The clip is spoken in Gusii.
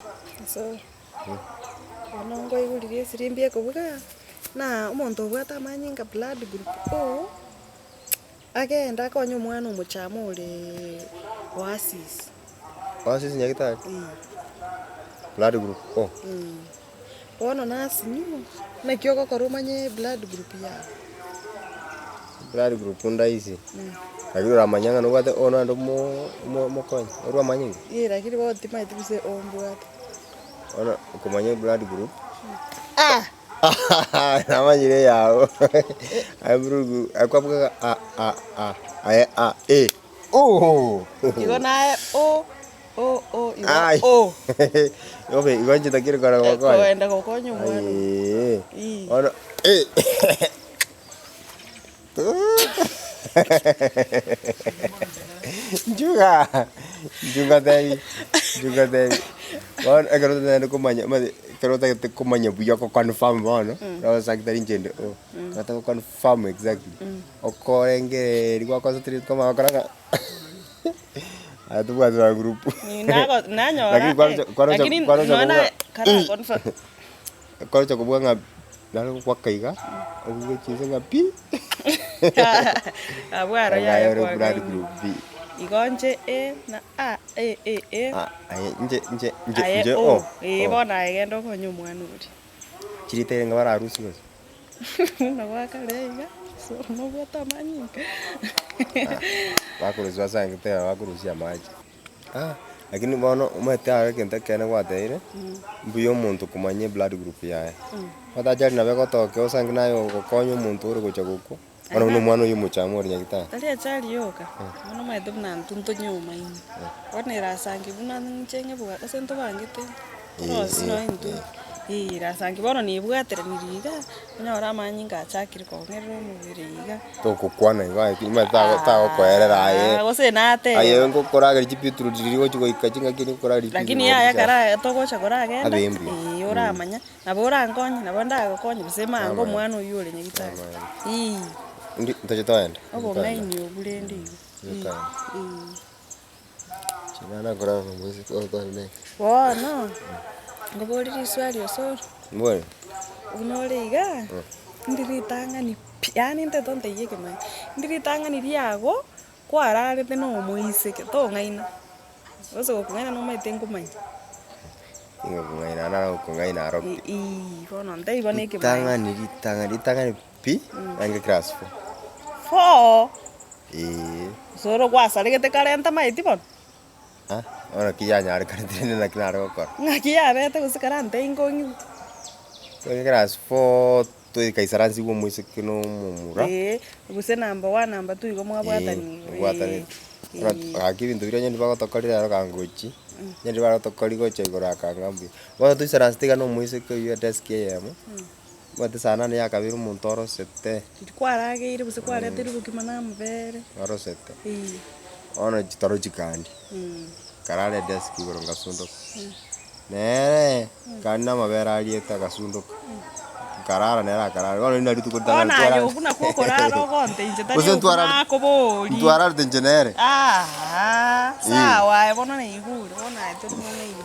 Ase bono nkoiguririe esirimbi ekobuga, na omonto obwate amanyinga blood group O, agende akonye omwana omochama oreee Oasis. Oasis nyagetari? Eeh. Blood group O? Bono nasinywa, naki ogokora omanye blood group yago? Blood group ndaisi, lakini oramanye ng'a nobwate O naende omo omo omokonye, orwe amanyinga. Ee lakini bono timanyeti gose O mbwate. Bono okomanya eblood group, Ah! namanyire eyago, aye blood group aye kwabuga ng'a A A A, aye A E ooh. Igo naye O O O igo Ai. O. Obe igo inche ntakire kora gokonya. Koenda gokonya omwana oyo. Ayee. Ii. Bono eh. Nchuga, nchuga tebi, nchuga tebi. Bono ekero totagete komanya omanyete ekero otagete komanya buya oko confirm bono, nabo tari inche inde oo, otagete go confirm exactly, okorengereria gwa concentrate komanya gokora ng'a aye tobwati ba group. Nago nanyora Lakini kwaroche kwaroche lakini kwaroche nonya kobua kara confirm. kwaroche kobua ng'a Nare gokwaka iga, obuge chinse ng'a pi. Abwo aro Aye yaya ore blood kwagaini. group B. Igo nche A na A A A A. Ah, aye nche nche nche Aye nche O. O. Ee O. bono aye genda okonye omwana oria. Chirita ere ng'a bararusie gose? Buna gwakare iga, so nobwate amanyinga. Bakorusia basangete aba bakorusia amache. Ah, lakini bono omanyete aro egento ekeene gwateire, mbuya omonto komanya eblood group yaye. Omanyete achari nabo egotokea osange naye ogokonya omonto ore gocha gokwa, bono buna omwana oywo omochamo ore nyagetari. Tari achari yoka, bono omanyete buna intwe ntonyiomaini, bono erasangi buna inche ng'ebwa ase ntobangete, torosie nonya intwe, eh erasangi bono nebwateranirie iga, onyore amanyinga achakire kong'erera omobere iga. Togokwana igo aye omanyete tago tagokoerera aye. Aah gose nateba. Aye ngokorageria chibeetroot riria ogochi goika chingaki ngokorageria chibeetroot Lakini yaya kara togocha koragenda, Abe mbuya. eeh oramanya, nabo orankonye, nabo ndagokonye gose manga Amaene. omwana oywo ore nyagetari. Amaene. Eeh. Ndi ntoche toende, ntoche toende. Obong'aini obwo rende igo. Ntoche toende. Eeh. Bono, nkoborie riswali osoro, Mbori. buna ore iga, indi ritang'ani pi, yaani ntete ontebie ekemanyi, indi ritang'ani riago kwararete na omoiseke tong'aina, gose gokong'aina nomanyete nkomanya. Ngokong'aina naro gokong'aina aro pi. Eeh bono ntebie bono ekemanyi. Ritang'ani ritang'ani ritang'ani pi, naende class four. Four? Eeh. Osoro gwasaregete kare ntamaeti bono? Ah, bono ki yanyarekanete rende naki nare gokora. Ng'aki yabete gose karantebie nkong'igwe? Tore class four toikaisaransigwa omoiseke na omomura. Eeh, gose number one, number two igo mwabwatanigwe. Ebwatanete. Gaki ebinto biria onye ndibagotokorera ero kangochi, onye ndibagotokoria gocha igoro akanga mbuya. Bono toisaransete iga na omoiseke oywo edesk eyemo. Omanyete saa nane ya kabere omonto orosete. Riria kwarageire gose kwareterwe obokima na amabere. Orosete. Eeh. Bono chitoro chikandi, nkarara edesk igoro ngasundoka. Nere, kande na amabere ariete agasundoka, nkarara nere akarara. Bono riria nario rituko Bono ritang'ani aye twararete. obwo nakwo okorara ogonte inche tari Gose obwo ntwararete nakoboria. ntwararete inche nere. Aaah, sawa aye bono naigure, bono aye tori mong'aini.